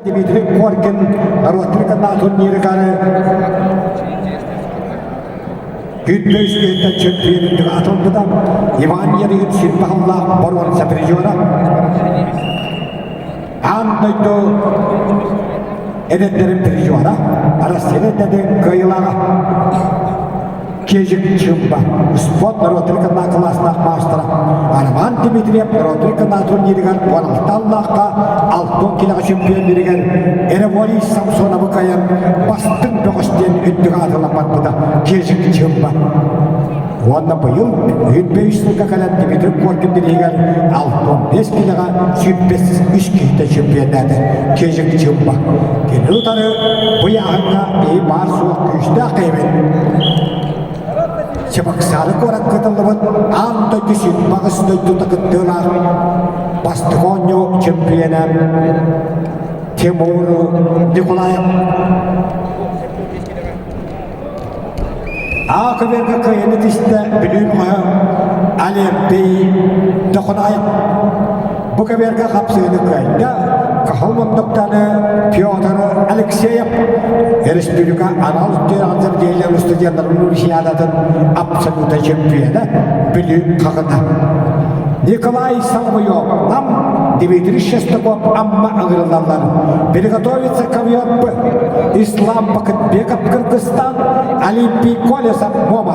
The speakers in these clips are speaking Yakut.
Дмитрий Коркин норуоттар турнирыгар Күндү үстүһүттэн чөмпүйүнүттүк атылбыта Иван Ярыгин сүрбаһыллаах боруонса призера. Аан дойду эдэрдэрин призера, Россия эдэрдэрин кыайыылааҕа. Кежик Чымба, спорт норуоттарын кытта кылаастаах маастара Роман Дмитриев норуоттарын кытта турнирыгар 16 аллаахха алтын килэҕэ чемпионнарыгар Эреволий Самсоновы кыайан бастыҥ бөҕөс диэн үрдүк аатылан барбыта Кежик Чымба. Уонна быйыл 25 сылга кэлэн Дмитрий Коркин бирииһигэр 65 килэҕэ 105 үс киһитэ чемпионнаата Кежик Чымба. Кини утары бу ыйааһыҥҥа биһи баар-суох күүстээх киһибит. Чебоксары куоракка ыытыллыбыт аан дойду сүүрбэҕис дойдута кыттыылаах бастакы оонньуу чемпиона Тимур Николаев. А көбүөргэ кыайыыны түстэ Бүлүү бөҕөһө Олимпий Дохунаев. Бу көбүөргэ хапсыыны кыайда Кыһыл муннуктаны Петр Алексеев республика анал үөрэх студеннарын универсиадатын абсолютнай чемпиона Бүлүү хаҕына. Николай Соловьев Нам, Дмитрий Шестаков Амма ыҥырыллаллар. Приготовиться ковер Б. Ислам Бакытбеков Кыргызстан, Олимпий Колесов Мома.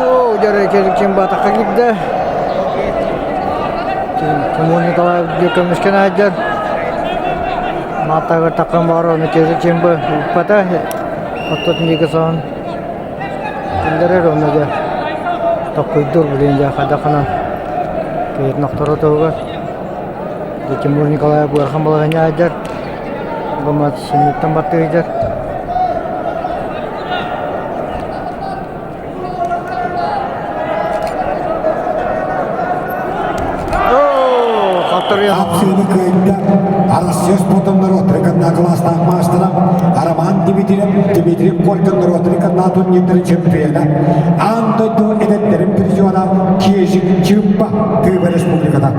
Ну, дьэ, ким батахха киирдэ. Тимур Николаев көмүскэн аайдар. Мааттагыр таққан бар, оны кезі чембі ұппата. Оттотун диэки соһон киллэрэр уонна дьэ токкуйдуур билигин дьэ хайдаххынан киһитин охторо туһугар. Дьэ Тимур Николаев ыарахан балаһыанньа сылдьар. Бу синньиттэн баттыы сылдьар. Хапсыыны кыайда Арассыыйа спордун норуоттарын кытта кылаастаах маастара Роман Дмитриев Дмитрий Коркин норуоттарын кытта турнирдарын чемпиона, аан дойду эдэрдэрин призера Кежик Чымпа Тыва Республиката.